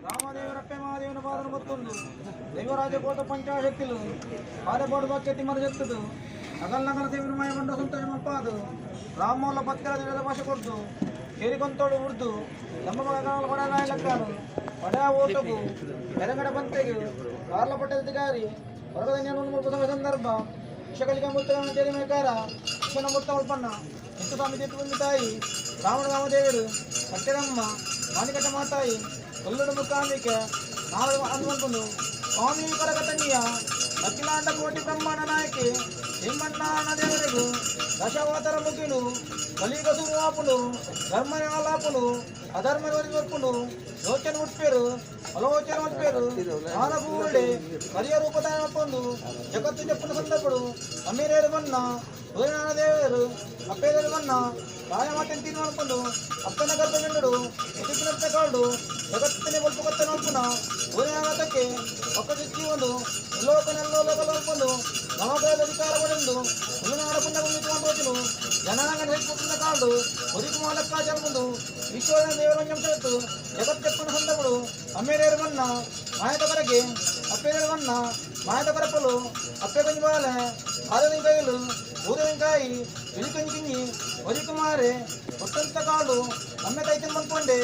ರಾಮದೇವರಪ್ಪೆ ಮಹಾದೇವನ ಪಾದನ ಗೊತ್ತುಂಡು ದೈವರಾಜ ಕೋಟ ಪಂಚಾಶಕ್ತಿಲು ಪಾದಪಾಡು ವಾಕ್ಯ ತಿಮ್ಮನ ಜತ್ತದು ಅಗಲ್ ನಗಲ ದೇವರ ಮಾಯ ಬಂಡ ಸಂತೋಷ ಮಲ್ಪಾದು ರಾಮೋಲ ಪತ್ಕರ ದೇವರ ಭಾಷೆ ಕೊಡ್ದು ಕೇರಿಕೊಂತೋಡು ಉರ್ದು ನಮ್ಮ ಮಗನಾಲ ಪಡ ನಾಯಲಕ್ಕಾನು ಪಡ ಓಟಗು ತೆಲಂಗಡ ಬಂತೆಗೆ ಕಾರ್ಲ ಪಟ್ಟದ ಅಧಿಕಾರಿ ಹೊರಗದ ಮುಲ್ಪ ಸಂದರ್ಭ ವಿಷಕಲಿಕ ಮುತ್ತ ಮೇಕಾರ ವಿಷನ ಮುತ್ತ ಉಲ್ಪನ್ನ ಮುತ್ತುಸ್ವಾಮಿ ತೀರ್ಥಭೂಮಿ ತಾಯಿ ರಾವಣ ರಾಮದೇವರು ಸತ್ಯರಮ್ಮ ಮಾಣಿಕಟ್ಟ ಮಾತಾಯಿ ಕೊಲ್ಲಡು ಮುಖಾಂಬಿಕೆ ನಾಡು ಅನ್ವಂತನು ಸ್ವಾಮಿ ಕರಗತನಿಯ ಅಖಿಲಾಂಡ ಕೋಟಿ ಬ್ರಹ್ಮಾಂಡ ನಾಯಕಿ ತಿಮ್ಮಣ್ಣನ ದೇವರಿಗೂ ದಶಾವತಾರ ಮುಗಿಲು కలియుగ సువాపులు ధర్మలాపులు అధర్మ వర్పులు ಯೋಚನೆ ಉಟ್ಪೇರು ಆಲೋಚನೆ ಉಟ್ಪೇರು ಮಾನಭೂಳೆ ಕರಿಯ ರೂಪದಾನ ಪೊಂದು ಜಗತ್ತು ಜಪ್ಪನ ಸಂದರ್ಭಡು ಅಮೀರೇರು ಬನ್ನ ಸೂರ್ಯನಾರಾಯಣ ದೇವರು ಅಪ್ಪೇರೇರು ಬನ್ನ ರಾಯಮಾತೆನ್ ತೀರ್ಮಾನಕೊಂಡು ಅಪ್ಪನ ಗರ್ಭ ಎದುರಿನ ಕಾಡು ಜಗತ್ತಿನ ಬೊಲ್ಪ ಕೊತ್ತ ನೋಡ್ಪುನ ಸೂರ್ಯನಾಥಕ್ಕೆ ಒಕ್ಕ ಜೀವನು ಲೋಕನೆಲ್ಲೋ ಲೋಕ ನೋಡ್ಕೊಂಡು ನವಗ್ರಹದ ಅಧಿಕಾರ ಪಡೆದು ಉಳುನಾಡ ಪುಣ್ಯ ಭೂಮಿ ಜನಾಂಗ ಹೆಚ್ಚುತ್ತಿನ ಕಾಡು ಒದಿಕು ಮುಂದು ಈಶ್ವರನ ದೇವರಂಜಂಶತ್ತು ಜಗತ್ತೆಪ್ಪನ ಸಂದಗಳು ಅಮ್ಮೇರೇರು ಬನ್ನ ಮಾಯದ ಕೊರಗೆ ಅಪ್ಪೇರೇರು ಬನ್ನ ಮಾಯದ ಕೊರಪಲು ಅಪ್ಪೆ ಕೊಂಜಿ ಬಾಲೆ ಆದವಿನ ಕೈಲು ಊದವಿನಕಾಯಿ ಇಳಿ ಕೊಂಜಿ ಕಿಂಜಿ ಒದಿಕುಮಾರೆ ಒಟ್ಟಂತ ಕಾಳು ಅಮ್ಮೆ ತೈತನ್ ಬಂದ್ಕೊಂಡೆ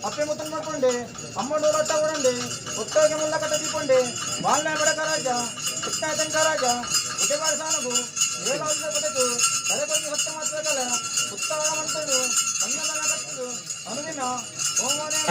ಅಪ್ಪೆ ಮುತ್ತನ್ ಮಾಡ್ಕೊಂಡೆ ಅಮ್ಮ ಡೋಲಟ್ಟ ಕೊಡಂಡೆ ಒಟ್ಟಾಗೆ ಮುಲ್ಲ ಕಟ್ಟ ದೀಪಂಡೆ ಬಾಲ್ನ ಬಡಕ ರಾಜ ಕೃಷ್ಣ ರಾಜ ಉಟೆಬಾರ ಸಾನಗು ಏಳಾದ ಕೊಟಕು ತಲೆಕೊಂದು ಸತ್ಯ ಮಾತ್ರ ಕಲ ಉತ್ತಮ ಕನ್ನಡ ಕಟ್ಟದು ಅನುದಿನ ಹೋಮನೆ.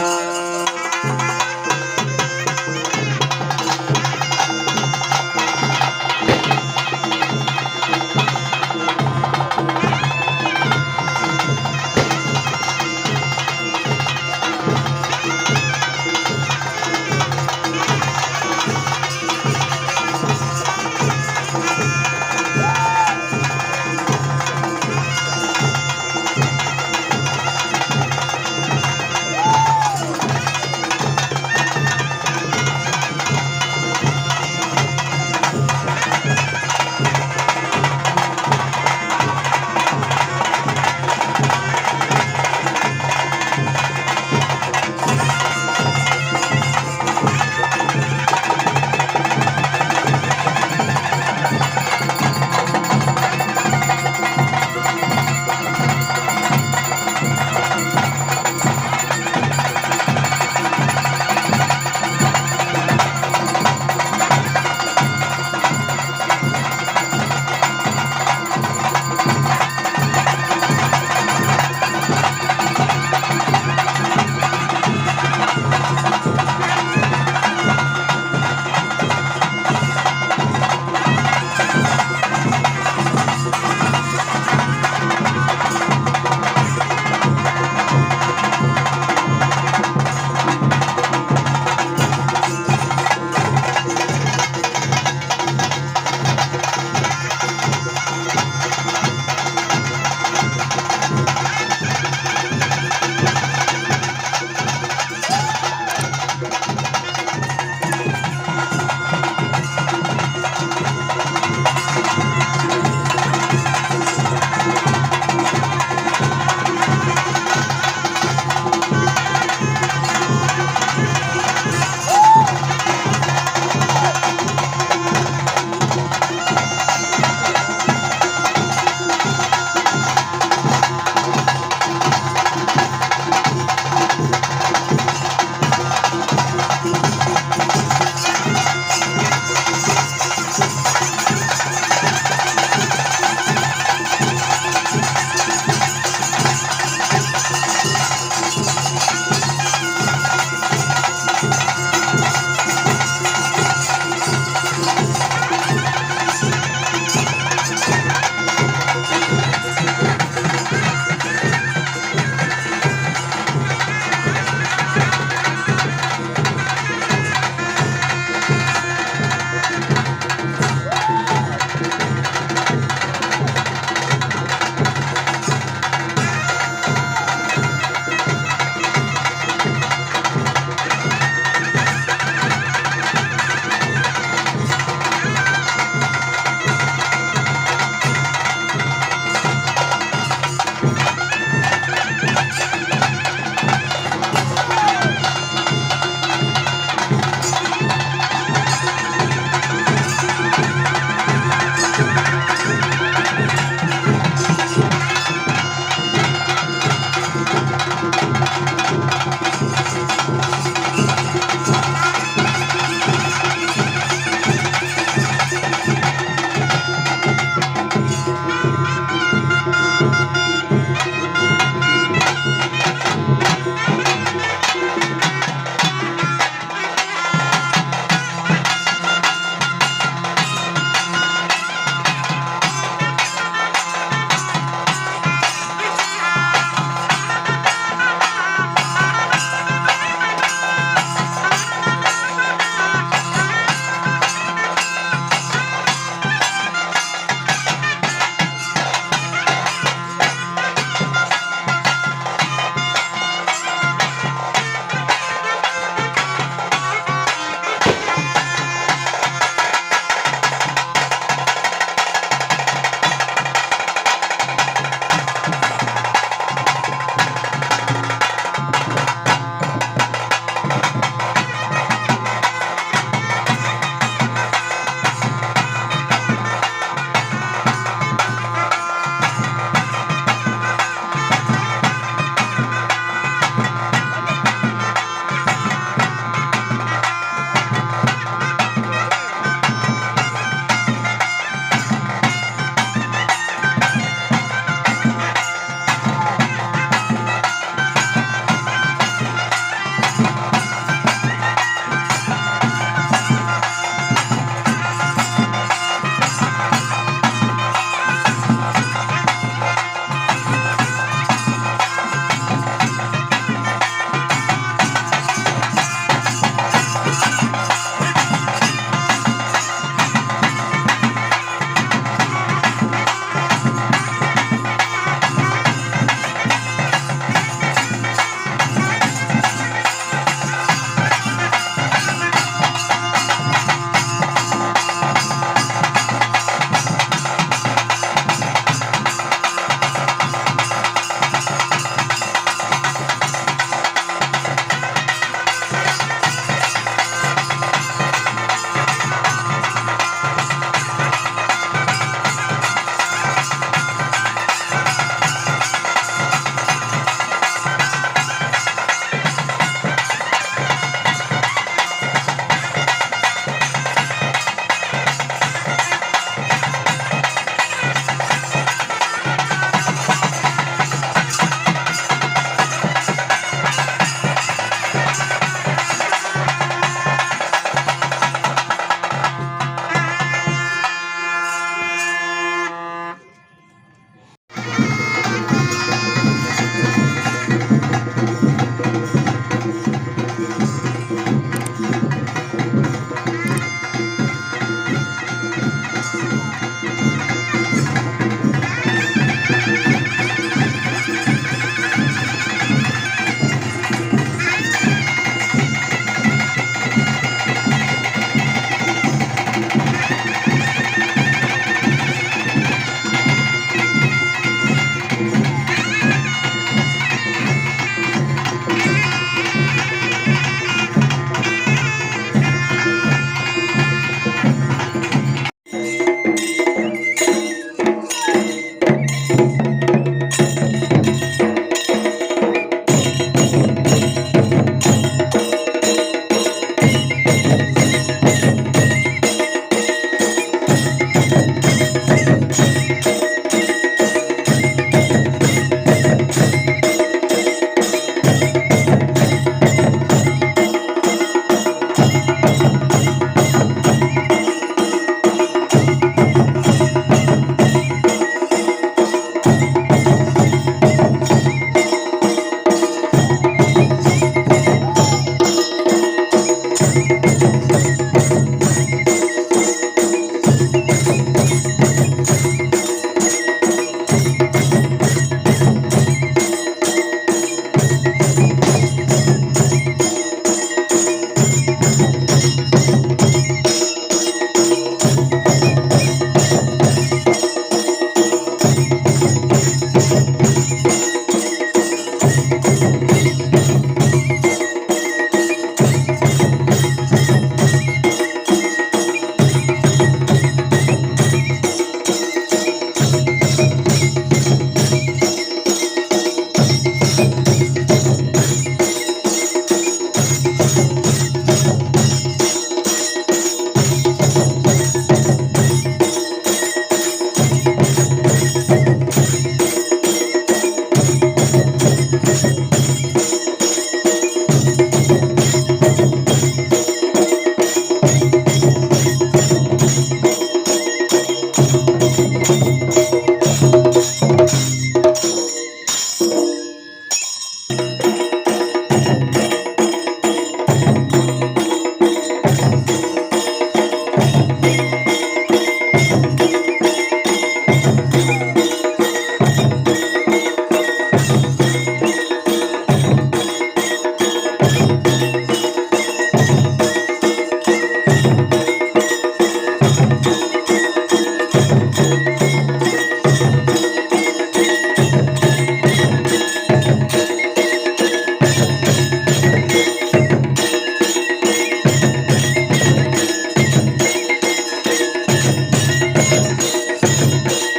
ಠಠಠಠ.